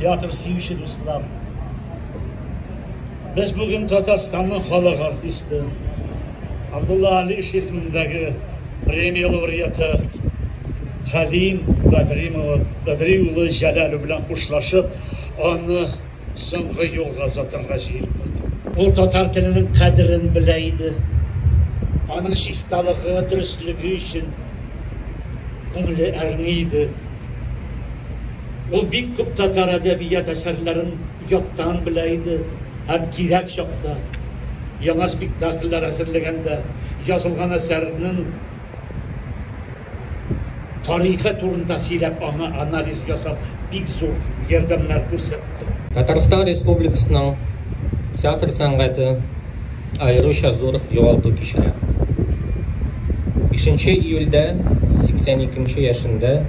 Театр сөюче дуслар. Без бүген Татарстанның халык артисты Абдулла Алиш исемендәге премия лауреаты Хәлим Бәдри улы Җәләлов белән хушлашып, аны соңгы юлга озатырга җыелдык. Ул татар теленең кадерен белә иде. Аның чисталыгы, дөреслеге өчен күңеле әрни иде. Ул бик күп татар әдәбият әсәрләрен яттан белә иде һәм кирәк чакта яңа спектакльләр әзерләгәндә язылган әсәрнең тарихы турында сөйләп, аңа анализ ясап, бик зур ярдәмнәр күрсәтте. Татарстан Республикасының театр сәнгате аеруча зур югалту кичерә. 5 июльдә 82 яшендә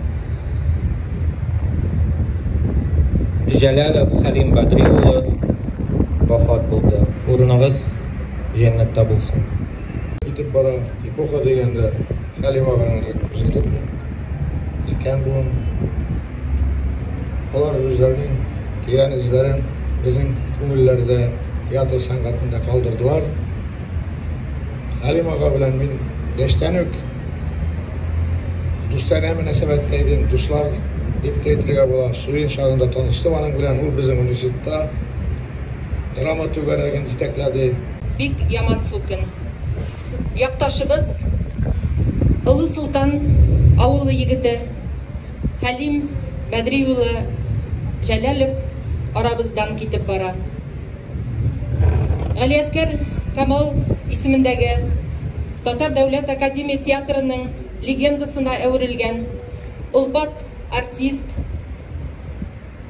Җәләлов Хәлим Бәдри улы вафат булды. Урыныгыз җәннәттә булсын. Китеп бара эпоха дигәндә Хәлим аганы күздә тотмый. Өлкән буын. Алар үзләренең тирән эзләрен безнең күңелләрдә, театр сәнгатендә калдырдылар. Хәлим ага белән мин яшьтән үк дустанә мөнәсәбәттә идем, дуслар дип тә әйтергә була. Студент чагында таныштым аның белән, ул безнең университетта драма түгәрәген җитәкләде. Бик ямансу көн. Якташыбыз Олы Солтан авылы егете Хәлим Бәдри улы Җәләлов арабыздан китеп бара. Галиәсгар Камал исемендәге Татар дәүләт академия театрының легендасына әверелгән олпат артист,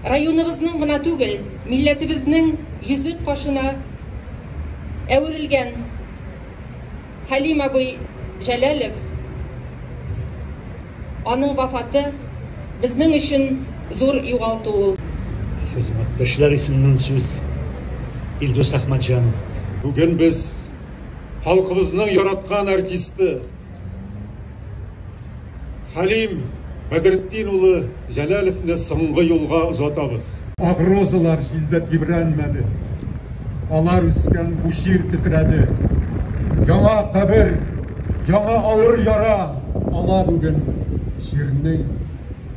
районыбызның гына түгел, милләтебезнең йөзек кашына әверелгән Хәлим абый Җәләлов, аның вафаты безнең өчен зур югалту ул. Хезмәттәшләр исеменнән сүз Илдус Әхмәтҗанов. Бүген без халкыбызның яраткан артисты Хәлим Бәдретдин улы Җәләловны соңгы юлга озатабыз. Ак розалар җилдә тибрәнмәде. Алар үскән бу җир тетрәде. Яңа кабер, яңа авыр яра ала бүген җирнең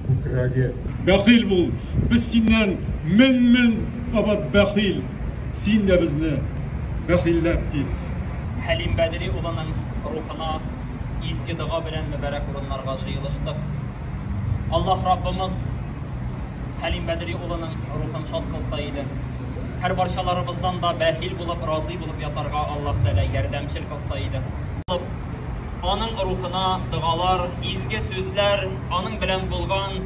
күкрәге. Бәхил бул, без синнән мең-мең кабат бәхил, син дә безне бәхилләп кит. Хәлим Бәдри улының рухына изге дога белән мөбарәк урыннарга җыелыштык. Аллаһ Раббымыз Хәлим Бәдри улының рухын шат кылса иде. Һәр барчаларыбыздан да бәхил булып, разый булып ятарга Аллаһ Тәгалә ярдәмчел кылса иде. Аның рухына догалар, изге сүзләр, аның белән булган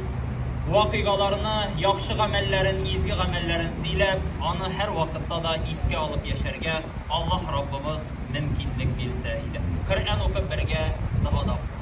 вакыйгаларны, яхшы гамәлләрен, изге гамәлләрен сөйләп, аны һәр вакытта да искә алып яшәргә Аллаһ Раббыбыз мөмкинлек бирсә иде. Коръән укып бергә догада булабыз.